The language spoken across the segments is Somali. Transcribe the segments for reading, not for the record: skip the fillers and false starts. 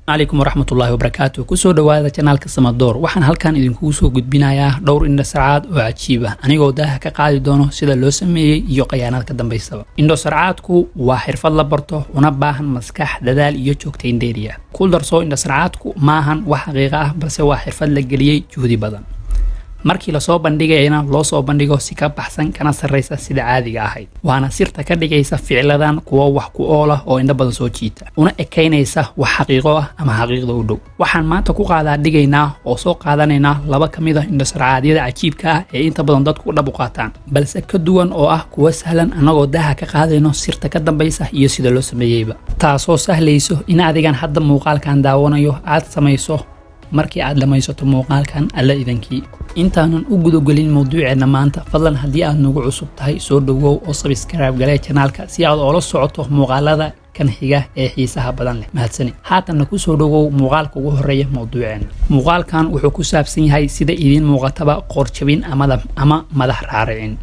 Calaykum waraxmatullaahi wabarakaatu. Kusoo dhowaada channelka Samadoor. Waxaan halkan idinkugu soo gudbinayaa dhowr indhasarcaad oo cajiib ah, anigoo daaha ka qaadi doono sida loo sameeyey iyo khayaanada ka dambaysaba. Indhosarcaadku waa xirfad la barto, una baahan maskax, dadaal iyo joogtayn dheeriya. Ku darso, indhasarcaadku maahan wax xaqiiqa ah, balse waa xirfad la geliyey juhdi badan. Markii lasoo bandhigayana loo soo bandhigo si ka baxsan kana sarraysa sida caadiga ahayd, waana sirta ka dhigaysa ficiladan kuwo wax ku ool ah oo indho badan soo jiita, una ekaynaysa wax xaqiiqo ah ama xaqiiqda u dhow. Waxaan maanta ku qaadaa dhigaynaa oo soo qaadanaynaa laba ka mid ah indhosarcaadyada cajiibka ah ee inta badan dadku dhab u qaataan, balse ka duwan oo ah kuwo sahlan, annagoo daaha ka qaadayno sirta ka dambaysa iyo sida loo sameeyeyba, taasoo sahlayso in adigan hadda muuqaalkan daawanayo aad samayso markii aad dhammaysato muuqaalkan, Alla idankii. Intaanan u gudagelin mawduuceenna maanta, fadlan haddii aad nagu cusub tahay, soo dhowow oo subscribe galee channelka si aad oola socoto muuqaalada kan xiga ee xiisaha badan leh. Mahadsani. Haatanna kusoo dhowow muuqaalka ugu horeeya mawduuceenna. Muuqaalkan wuxuu ku saabsan yahay, sida idiin muuqataba, qoorjabin ama madax raaricin.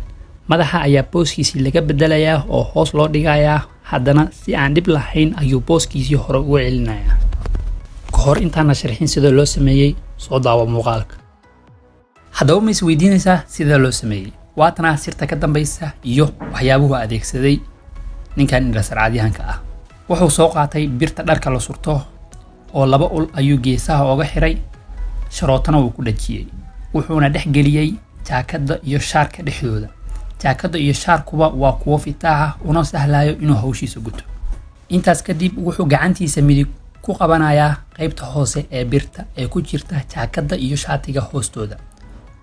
Madaxa ayaa booskiisii laga bedelayaa oo hoos loo dhigayaa, haddana si aan dhib lahayn ayuu booskiisii hore uga celinayaa. Ka hor intaana sharxin sida loo sameeyey, soo daawo muuqaalka. Haddaba, ma is weydiinaysaa sida loo sameeyey? Waatana sirta ka dambaysa iyo waxyaabuhu adeegsaday ninkan indhasarcaadyahanka ah. Wuxuu soo qaatay birta dharka la surto oo laba ul ayuu geesaha ooga xiray, sharootana wuu ku dhajiyey, wuxuuna dhex geliyey jaakadda iyo shaarka dhexdooda. Jaakadda iyo shaarkuba waa kuwo fitaaxa, una sahlayo inuu hawshiisa guto. Intaas kadib wuxuu gacantiisa midig ku qabanayaa qaybta hoose ee birta ee ku jirta jaakadda iyo shaatiga hoostooda,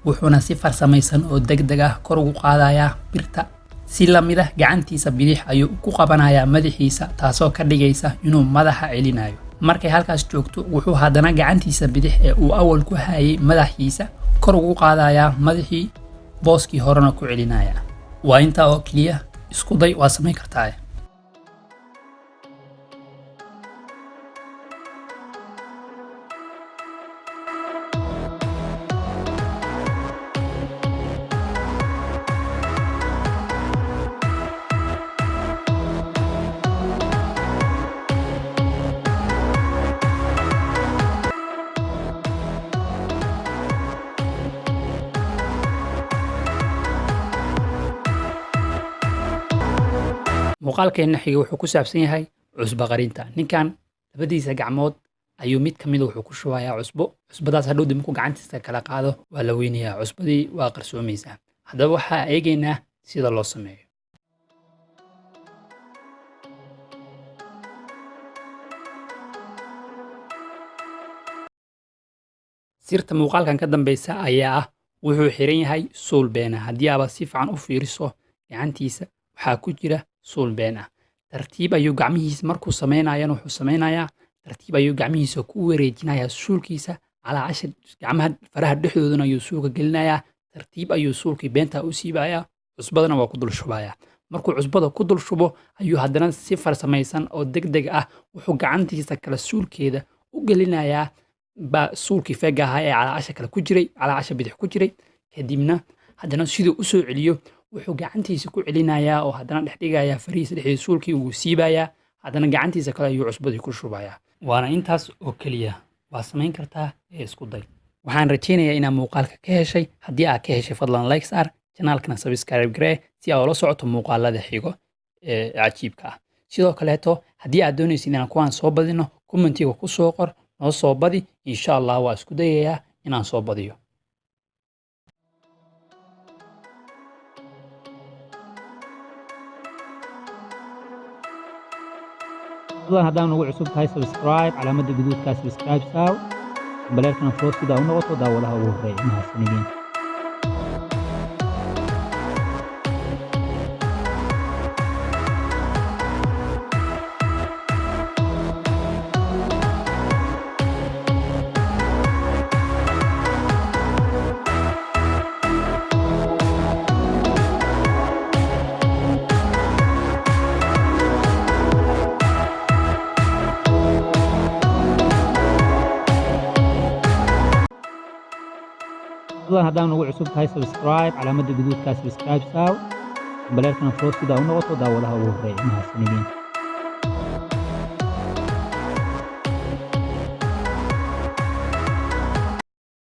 wuxuuna si farsamaysan oo deg deg ah kor ugu qaadayaa birta. Si lamid ah gacantiisa bidix ayuu ku qabanayaa madaxiisa, taasoo ka dhigaysa inuu madaxa celinayo. Markay halkaas joogto, wuxuu haddana gacantiisa bidix ee uu awal ku hayay madaxiisa kor ugu qaadayaa madaxii, booskii horena ku celinaya. Waa intaa oo keliya. Isku day, waa samayn kartaa. Muuqaalkeenna xiga wuxuu ku saabsan yahay cusbo qarinta. Ninkan labadiisa gacmood ayuu mid ka mida wuxuu ku shubayaa cusbo. Cusbadaas hadhow markuu gacantiisa kala qaado, waa la weynayaa, cusbadii waa qarsoomaysaa. Haddaba, waxaa eegaynaa sida loo sameeyo. Sirta muuqaalkan ka dambeysa ayaa ah, wuxuu xiran yahay suul beena. Haddii aaba si fiican u fiiriso, gacantiisa waxaa ku jira suul been ah. Tartiib ayuu gacmihiisa markuu samaynayana, wuxuu samaynayaa tartiib ayuu gacmihiisa ku wareejinayaa suulkiisa calaacasha, gacmaha faraha dhexdoodana ayuu suulka gelinayaa. Tartiib ayuu suulkii beentaa u siibayaa, cusbadana waa ku dul shubayaa. Markuu cusbada ku dul shubo ayuu haddana si farsamaysan oo deg deg ah wuxuu gacantiisa kale suulkeeda u gelinayaa ba suulkii feega ahaa ee calaacasha kale ku jiray, calaacasha bidix ku jiray. Kadibna haddana siduu usoo celiyo, wuxuu gacantiisa ku celinayaa oo haddana dhex dhigayaa farihiisa dhexdiisa suulkii, wuu siibayaa, haddana gacantiisa kale ayuu cusbadii ku shubayaa. Waana intaas oo keliya. Waa samayn kartaa ee isku day. Waxaan rajaynayaa inaad muuqaalka ka heshay. Haddii aad ka heshay, fadlan like saar, channelkana subscribe garee si aad ula socoto muuqaalada xigo ee cajiibka ah. Sidoo kaleeto, haddii aad doonaysid inaan kuwaan soo badino, commentiga ku soo qor "noo soo badi". Insha Allah waa isku dayayaa inaan soo badiyo. Fadlan haddaan ugu cusub tahay, subscribe, calaamadda guduudka subscribe saar, baleerkana furo sidaa u noqoto daawadaha ugu horreeya. Mahadsanidin. Fadlan haddaan ugu cusub tahay, subscribe, calaamadda guduudka subscribe saar, baleerkana furo sidaa u noqoto daawadaha ugu horreeya. Mahadsanidin.